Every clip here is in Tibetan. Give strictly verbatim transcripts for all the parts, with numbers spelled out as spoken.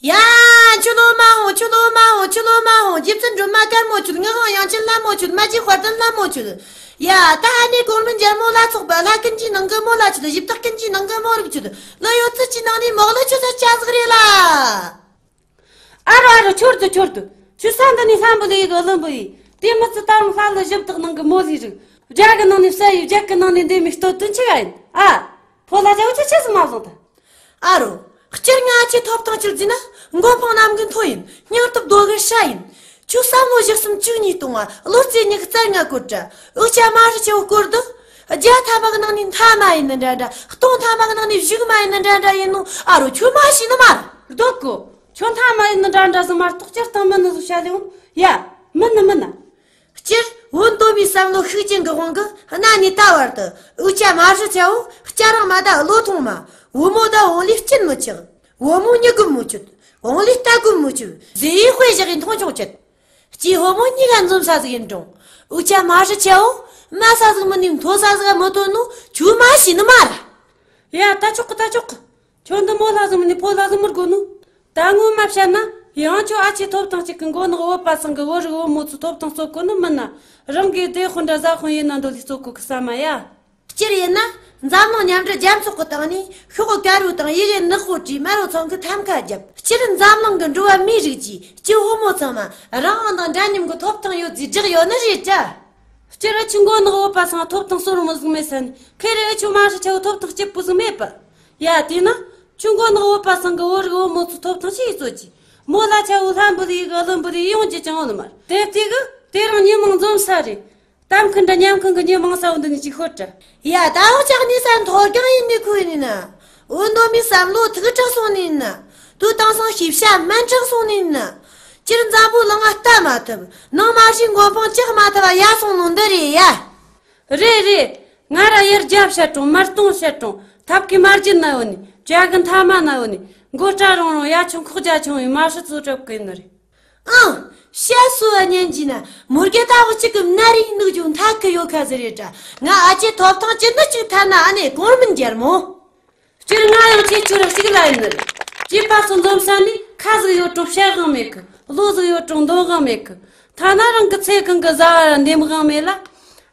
ཡ། ཁྱོད་ལོ་མ་འོང་། ཁྱོད་ལོ་མ་འོང་། ཁྱོད་ལོ་མ་འོང་། རྗེ་བཙུན་སྒྲོལ་མ་དཀར་མོ་ཁྱོད། ངག་དབང་དབྱངས་ཅན་ལྷ་མོ་ཁྱོད། མ་གཅིག་དཔལ་ལྡན་ལྷ་མོ་ཁྱོད། ཡ། ད་ཨ་ནེ་གོར་མོ་འཇར་མོ་ལ་ཚོགས་པ་ལྷ་ཀུན་གྱི་ནང་གི་མོ་ལ་ཁྱོད། གཞི་བདག་ཀུན་གྱི་ནང་གི་མོ་རིགས་ཁྱོད། ལོ་ཡོད་ཚད་ཀྱི་ནང་ནས་མོག་ལོ་ཁྱོད་ས་ཆ་ཟིག་རེད་ལ། ཨ་རོ་ཨ་རོ། ཁྱོད་དུ་ཁྱོད་དུ། ཁྱོད་ས་འདི་ནས་ལྷམ་བུ་ལི་ཡི་གི་ཀླུ་འབུ་ཡི། དེ་མི་ཚེ་ད་རུང་ལྷ་ལ་གཞི་བདག་ནང་གི་མོ་ལི་རིགས། རྒྱ་གི་ནང་ནས་བསད་ཡི། རྒྱ་གི་ནང་ནས་འདེམས་མི་སྟོད་དུ་འཆི་ག་ཡིན། ཨ། ཕོ་ལྷ་ཅའོ་ཁྱོད་ཆི་ཟིག་མ་བཟུང་ད། ཨ་རོ། སྤྱིར་ང་ཁྱེད་ཐོབ་ཐང་ཁྱེར་རྫི་ན། མགོ་འཕང་གནམ་གི་མཐོ་ཡིན། སྙིང་སྟོབས་རྡོ་གི་ཧྲ་ཡིན། ཁྱོད་བསམ་བློ་བཞི་གསུམ་བཅུ་གཉིས་གཏོང་བ། བློ་རྩེ་གཉིས་ཀྱི་རྩར་ང་བཀོད་དྲ། འུ་ཅག་མ་ཧྲི་ཆེ་བོ་སྐོར་དུ། བརྒྱ་ཐམ་པ་གི་ནང་ནས་མཐའ་མ་ཡིན་ནི་འདྲ་འདྲ། སྟོང་ཐམ་པ་གི་ནང་ནས་གཞུག་མ་ཡིན་ནི་འདྲ་འདྲ་ཡིན་ནོ། ཨ་རོ། ཁྱོད་མ་ཤེས་ནི་མ་རེད། རྡོ་ཀོ། ཁྱོད་མཐའ་མ་ཡིན་ནི་འདྲ་འདྲ་ཟིག་མ་གཏོགས་སྤྱིར་བཏང་མིན་ནི་ཟིག་བཤད་ལེ་འོང་། ཡ། མིན་ནི་མིན་ནི། སྤྱིར་བོད་མདོ་མིའི་བསམ་བློ་ཤུགས་ཅན་གྱི་དབང་གིས་གནའ་ནས་ད་བར་དུ་འུ་ཅག་མ་ཧྲི་ཆེ་བོ་སྐྱ་རེངས་མ་ད་བློ་ཐོངས་མ། བུ་མོ་ད་བོང་ལུས་སྐྱིན་མི་ཆག། བུ་མོ་མྱི་རྒོད་མི་ཆོད། བོང་ལུས་རྟ་རྒོད་མི་ཆོད། ཟས་ཡིས་དཔེ་བཞག་གི་མཐོང་ཆུང་བྱེད། སྐྱེས་ཕོ་མོ་གཉིས་ཀ་འཛོམས་ས་ཟིག་ཡིན་རུང་། འུ་ཅག་མ་ཧྲི་ཆེ་བོ་དམའ་ས་ཟིག་མིན་ནས་མཐོ་ས་ཟིག་མི་ཐོན་ནོ་ཁྱོད་མ་ཤེས་ནི་མ་རེད། ཡ། ད་ཆོག་གི། ད་ཆོག་གི། ཁྱོད་འདི་མོ་ལྷ་ཟིག་མིན་ནས་ཕོ་ལྷ་ཟིག་མི་དགོས་ནོ། ད་ངོ་མ་བཤད་ན། ཡང་ཁྱོད་ཨ་ཆེ་ཐོབ་ཐང་གཅིག་གི་མགོ་ནག་བོད་པ་ཚང་གི་བོད་རིགས་བུ་མོ་ཚོའི་ཐོབ་ཐང་རྩོད་དགོས་ནི་མིན་ན། རང་གི་སྡེ་དཔོན་འདྲ་བཟའ་དཔོན་ཡིན་ན་འདོད་ལས་རྩོད་དགོས་གི་ས་མ་ཡ། སྤྱིར་ཡིན་ན། འཛམ་གླིང་མཉམ་འབྲེལ་རྒྱལ་ཚོགས་ཀྱི་སྟེང་ནས་ཤོག་གུ་དཀར་བོ་དང་ཡི་གེ་ནག་པོ་བྲིས། དམར་བོ་ཚང་གི་ཐམ་ཀ་བརྒྱབ། སྤྱིར་འཛམ་གླིང་གི་འགྲོ་བ་མིའི་རིགས་ཀྱིས་སྐྱེས་ཕོ་མོ་ཚང་མ་རང་དབང་དང་འདྲ་མཉམ་གྱི་ཐོབ་ཐང་ཡོད་ཅེས་བསྒྲགས་ཡོད་ནི་རེད་དྲ། སྤྱིར་ཨ་ཆུ་མགོ་ནག་བོད་པ་ཚང་ཐོབ་ཐང་སོར་མོ་ཟིག་མེད་ས་ནས། ཁེ་རེ་ཨ་ཆུ་མ་ཧྲི་ཆེ་བོ་ཐོབ་ཐང་སྐྱིད་པོ་ཟིག་མེད་པ། ཡ། དེས་ན་ཆུ་མགོ་ནག་བོད་པ་ཚང་གི་བོད་རིགས་བུ་མོ་ཚོའི་ཐོབ་ཐང་ཅི་ཡིས་རྩོད་ཀྱི། མོ་ལ་ཆ་བོ་ལྷ་འབུལ་ཡི་གི་ཀླུ་འབུལ་ཡི་ཡོང་རྒྱུ་ཅང་ཡོད་ནི་མ་རེད། དེ་དུས་གི་དེ་རིང་མྱི་མང་འཛོམས་ས་རེད། གཏམ་མཁན་འདྲ་མཉམ་མཁན་གི་མྱི་མང་ས་བོ་འདི་ནས་ཅིག་ཤོད་དྲ། ཡ། ད་འུ་ཅག་གནས་ས་མཐོ་སྒང་ཡིན་ནི་ཁུལ་ཡིན་ན། བོད་མདོ་མིའི་བསམ་བློ་ཐུགས་དྲག་སོང་ནི་ཡིན་ན། དུ་དང་སང་ཤེས་བྱ་དམན་དྲག་སོང་ནི་ཡིན་ན། སྤྱིར་འཛམ་བུ་གླིང་ང་ལྟ་མ་ཐུབ། ནང་མ་ཧྲི་མགོ་འཕང་བཅག་མ་ཐུབ་པ་ཡ་སོང་ནོ་འདི་རེད་ཡ། རེད་རེད། ང་ར་ཡར་རྒྱ་བཤད་རུང་། མར་སྟོང་བཤད་རུང་། ཐབ་ཀའི་མར་རྒྱུད་ན་ཡོད་ནི། བྱ་གི་མཐའ་མ་ན་ཡོད་ནི། མགོ་སྐྲ་རིང་རིང་ཡ་ཆུང་ཁོག་རྒྱ་ཆུང་བའི་མ་ཧྲི་ཚོ་གྲབས་གི་ཡིན་ནི་རེད། ཨང་། བཤད་སྲོལ་བ་ཉན་གྱིས་ན། མོར་གེ་ལྟ་བུ་གཅིག་གི་མནའ་རིགས་ནུག་རྒྱུ་མཐའ་ཁི་ཡོད་ཁ་ཟེར་རེད་དྲ། ང་ཨ་ཅེ་ཐོབ་ཐང་ཅི་ནི་གཅིག་ཐ་ན་ཨ་ནེ་གོར་མིན་རྒྱལ་མོ། སྤྱིར་ང་ཡང་ཁྱེད་ཚོ་ར་གཅིག་ལ་ཡིན་ནི་རེད། སྐྱེས་པ་ཚོ་འཛོམས་ས་ནས་ཁ་ཟིག་ཡོད་རུང་བཤད་དབང་མེད་གི། བློ་ཟིག་ཡོད་རུང་འདོན་དབང་མེད་གི། ཐ་ན་རང་གི་ཚེ་གང་གི་བཟའ་བ་ར་འདེམས་དབང་མེད་ལ།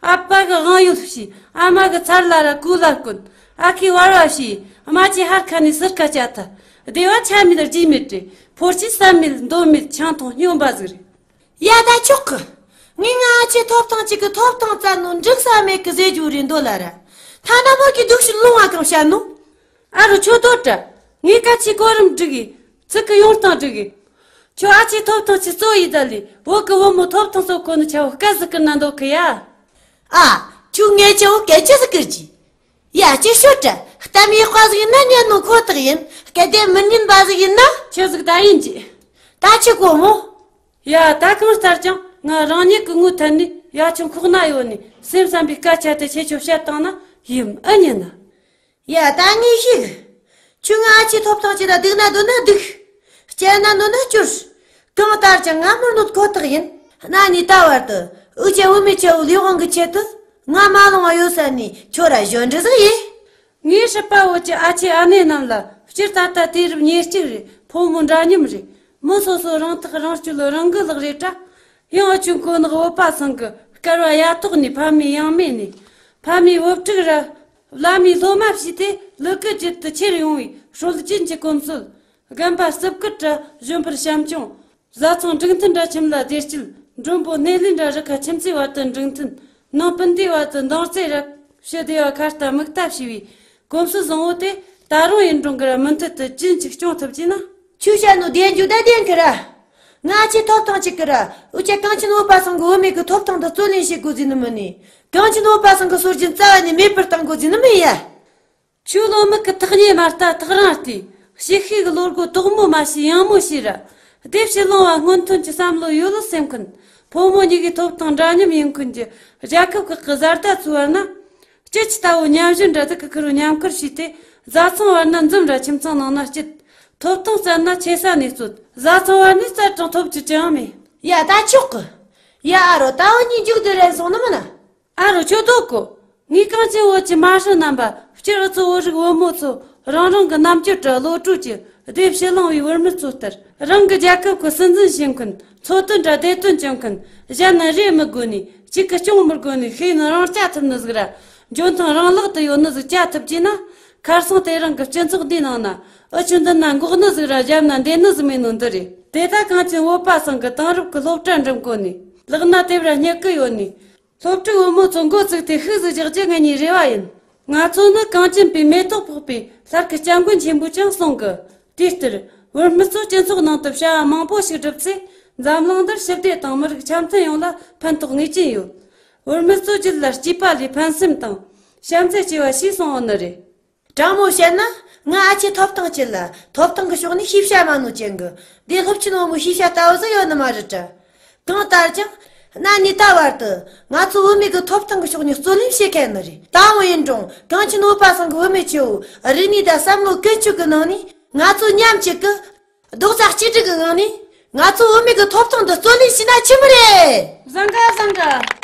ཨ་ཕ་གི་དབང་ཡོད་ཕྱིས། ཨ་མ་གི་ཚར་ལ་ར་གོས་ལ་གོན། ཨ་ཁུས་བར་བ་ཕྱིས། རྨ་ཆུའི་ཕར་ཁ་ནས་ཚུར་ཁ་བཅད་ཐལ། སྡེ་བ་ཆ་མེད་རྗེས་མེད་རེད། ཕོ་སྐྱེས་བསམ་མེད་འདོད་མེད་ཆང་འཐུང་སྨྱོན་པ་ཟིག་རེད། ཡ། ད་ཆོག་གི། ངས་ང་ཨ་ཅེ་ཐོབ་ཐང་གཅིག་གི་ཐོབ་ཐང་བཙལ་ནོ་འགྲིག་ས་མེད་གི་ཟེར་རྒྱུ་རེད་འདོད་ལ་ར། ཐ་ན་མོ་གི་སྡུག་ཤི་ལུང་བ་གང་བཤད་ནོ། ཨ་རོ། ཁྱོད་དོ་དྲ། ངས་སྐད་ཆའི་གོ་རིམ་འགྲིག་གི། ཚིག་གི་ཡོང་སྟངས་འགྲིག་གི། ཁྱོད་ཨ་ཅེ་ཐོབ་ཐང་ཆི་རྩོད་ཡི་ད་ལི། བོད་གི་བུ་མོ་ཐོབ་ཐང་རྩོད་གོ་ནི་ཆ་བོ་སྐད་ཟིག་ཀིར་ན་འདོད་གི་ཡ། ཨ། ཁྱོད་ངས་ཆ་བོ་སྐད་ཆ་ཟིག་ཀིར་གྱི། ཡ། ཅི་ཤོད་དྲ། གཏམ་ཡག་པ་ཟིག་ཡིན་ན་ཉན་ནོ་ཁོ་ཐག་ཡིན། སྐད་དེ་མི་ཉན་པ་ཟིག་ཡིན་ན། ཆི་ཟིག་ད་ཡིན་གྱི། ད་ཆི་གོ་མོ། ཡ། ད་གང་ལྟར་ཀྱང་ང་རང་ཉིད་ཀྱི་ངོ་ཐད་ནས་ཡ་ཆུང་ཁོག་ན་ཡོད་ནས་སེམས་བསམ་པའི་སྐད་ཆ་དེ་ཁྱེད་ཆོ་བཤད་བཏང་ན་ཡིན་ཨེ་ཉན་ན། ཡ། ད་ངས་ཤེས་གི། ཁྱོད་ང་ཨ་ཅེ་ཐོབ་ཐང་ཅི་ད་སྡུག་ན་སྡོད་ན་སྡུག། སྐྱིད་ན་སྡོད་ན་སྐྱིད། གང་ལྟར་ཀྱང་ང་མི་གནོད་ཁོ་ཐག་ཡིན། གནའ་ནས་ད་བར་དུ་འུ་ཅག་བུད་མེད་ཆ་བོ་ལས་དབང་གི་ཆེད་དུ་ང་མ་ལོང་བ་ཡོད་ས་ནས་ཁྱོད་ར་གཞོན་འདྲི་ཟིག་ཡིན། ངའི་སྲིད་པ་བོད་ཀྱི་ཨ་ཅེ་ཨ་ནེ་རྣམས་ལ། སྤྱིར་ད་ལྟ་དུས་རབས་ཉེར་གཅིག་རེད། ཕོ་མོ་འདྲ་མཉམ་རེད། མི་སོ་སོ་རང་ཐག་རང་གཅོད་རང་གི་ལག་རེད་དྲ། ཡང་ཨ་ཆུ་མགོ་ནག་བོད་པ་ཚང་གི་སྐལ་བ་ཡ་ཐོག་ནས་ཕ་མེས་ཡང་མེས་ནས། ཕ་མེས་བུ་ཕྲུག་ར། བླ་མའི་སློབ་མ་བྱས་ཏེ་ལུ་གུ་རྒྱུད་དུ་ཁྱེར་ཡོང་བའི་སྲོལ་རྒྱུན་གྱི་གོམས་སྲོལ། རྒན་པ་རྩིབ་སྐུད་དྲ་གཞོན་པར་བྱམས་སྐྱོང་། བཟའ་ཚང་འབྲུག་མཐུན་དྲ་ཁྱིམ་ལ་བདེ་སྐྱིད། མགྲོན་པོ་སྣེ་ལེན་དྲ་རུ་ཁ་ཁྱིམ་མཚེས་བར་དུ་འབྲུག་མཐུན། ནང་སྤུན་ཟླའི་བར་དུ་འདང་རྩེ་ར། ཕྱི་སྡེ་བ་ཁ་ལྟ་མིག་ལྟ་བྱས་པའི་གོམས་སྲོལ་བཟང་བོ་དེ་ད་རུང་ཡུན་རིང་གི་ར་མུ་མཐུད་དུ་རྒྱུན་གཅིག་སྐྱོང་ཐུབ་ཀྱི་ན། ཁྱོད་བཤད་ནོ་བདེན་རྒྱུ་ད་བདེན་གི་ར། ང་ཨ་ཅེ་ཐོབ་ཐང་གཅིག་གི་ར། འུ་ཅག་གངས་ཅན་བོད་པ་ཚང་གི་བུད་མེད་གི་ཐོབ་ཐང་དང་རྩོད་ལེན་བྱེད་དགོས་ཟེར་ནི་མིན་ནི། གངས་ཅན་བོད་པ་ཚང་གི་སྲོལ་རྒྱུན་རྩ་བ་ནས་མེད་པར་གཏང་དགོས་ཟེར་ནི་མིན་ཡ། ཆོས་བློ་མིག་གི་ཐག་ཉེ་མ་ལྟ་ཐག་རིང་ལྟོས། ཞིག་ཤོས་ཀྱི་བློ་སྒོ་དོག་མོ་མ་བྱས་ཡང་མོ་བྱས་ར། སྡེབ་ཕྱི་ལོང་བ་སྔོན་ཐོན་གྱི་བསམ་བློ་ཡོད་ལོ་སེམས་མཁན། ཕོ་མོ་གཉིས་ཀའི་ཐོབ་ཐང་འདྲ་མཉམ་ཡིན་མཁན་གྱི་རྒྱལ་ཁབ་ཁག་གི་བཟའ་ཟླ་ཚོའི་བར་ན། སྐྱིད་ཆུ་ལྟ་བུ་མཉམ་བཞུགས་འདྲ་དེ་གི་ཁུར་མཉམ་ཁུར་བྱས་ཏེ། བཟའ་ཚང་བར་ན་འཛུམ་ར་ཁྱིམ་ཚང་ནང་ན་སྐྱིད། ཐོབ་ཐང་བཙལ་ན་ཆེ་ས་ནས་རྩོད། བཟའ་ཚང་བར་ནས་བཙལ་དྲང་ཐོབ་རྒྱུ་ཅང་མེད། ཡ་ད་ཆོག་གི། ཡ་ཨ་རོ། ད་འུ་གཉིས་མཇུག་བསྡུ་རན་སོང་ནི་མིན་ན། ཨ་རོ། ཁྱོད་དོ་གོ། ངས་གངས་ཅན་བོད་ཀྱི་མ་ཧྲི་རྣམ་པ། སྤྱིར་ཨུ་ཚོ་བོད་རིགས་བུ་མོ་ཚོ་རང་རང་གི་རྣམ་དཔྱོད་དྲ་བློ་གྲོས་ཀྱི་ སྡེ་ཕྱི་གླིང་བའི་བུད་མེད་ཚོ་ལྟར། རང་གི་རྒྱལ་ཁབ་ཀྱི་སྲིད་འཛིན་བྱེད་མཁན། འཚོ་དོན་དྲ་བདེ་དོན་སྐྱོང་མཁན། གཞན་ན་རེ་མི་དགོས་ནས། གཅིག་གིས་སྐྱོང་མི་དགོས་ནས། ཤེས་ཡོན་རང་རྐྱ་ཐུབ་ནི་ཟིག་ར། འཇོན་ཐང་རང་ལག་ཏུ་ཡོད་ནི་ཟིག་བྱ་ཐུབ་ཀྱིས་ན། ཁ་སང་དེ་རིང་གི་སྤྱི་ཚོགས་འདིའི་ནང་ན། འུ་ཆོ་འདི་ན་འགོག་ནི་ཟིག་ར། བཞབ་ན་འདེད་ནི་ཟིག་མེད་ནོ་འདི་རེད། དེ་ད་གངས་ཅན་བོད་པ་ཚང་གི་དེང་རབས་ཀྱི་སློབ་གྲྭ་འགྲིམ་གོ་ནས། ལག་ན་དེབ་ར་སྙེག་གི་ཡོད་ནས། སློབ་ཕྲུག་བུ་མོ་ཚོ་འགོ་བཙུགས་ཏེ་ཤུགས་ཟིག་རྒྱག་རྒྱུ་ངེད་གཉིས་རེ་བ་ཡིན། ང་ཚོ་ནི་གངས་ཅན་པའི་མེ་ཏོག་ཕོག་པའི་ལྷར་གི་སྐྱབས་མགོན་ཆེན་པོས་ཀྱང་གསུང་གི། དེ་ལྟར། བུད་མེད་ཚོ་སྤྱི་ཚོགས་ནང་དུ་བྱ་བ་མང་པོ་ཞིག་བསྒྲུབས་ཚེ། འཛམ་གླིང་འདིར་ཞི་བདེ་དང་མི་རིགས་འཆམ་མཐུན་ཡོང་ལ་ཕན་ཐོགས་ངེས་ཅན་ཡོད། བུད་མེད་ཚོ་རྒྱུད་ལ་སྐྱིད་པ་ལས་ཕན་སེམས་དང་། བྱམས་བརྩེ་སྐྱེ་བ་ཞིག་གསུངས་ཡོད་ནི་རེད། དྲང་མོ་བཤད་ན། ང་ཨ་ཆེ་ཐོབ་ཐང་ཅན་ལ། ཐོབ་ཐང་གི་ཕྱོགས་ནས་ཤེས་བྱ་མ་ནོར་ཅན་གི། འདི་སློབ་ཆེན་བུ་མོའི་ཤེས་བྱ་ལྟ་བུ་ཟིག་ཡོད་ནི་མ་རེད་དྲ། གང་ལྟར་ཀྱང་། གནའ་ནས་ད་བར་དུ་ང་ཚོ་བུད་མེད་ཀྱི་ཐོབ་ཐང་གི་ཕྱོགས་ནས་རྩོད་ལེན་བྱེད་མཁན་ནི་རེད། ད་འོང་ཡིན་རུང་། གངས་ཅན་བོད་པ་ཚང་གི་བུད་མེད་ཆེ་བོ་རིག་གནས་དང་བསམ་བློ་ཀུན་སྤྱོད་ཀྱི་ནང་ནས། ང་ཚོ་མཉམ་གཅིག་གི་རྡོག་རྩ་གཅིག་སྒྲིལ་གྱི་ངང་ནས། ང་ཚོ་བུད་མེད་ཀྱི་ཐོབ་ཐང་འདི་རྩོད་ལེན་བྱས་ན་ཆི་མོ་རེད། བཟང་ག་བཟང་ག།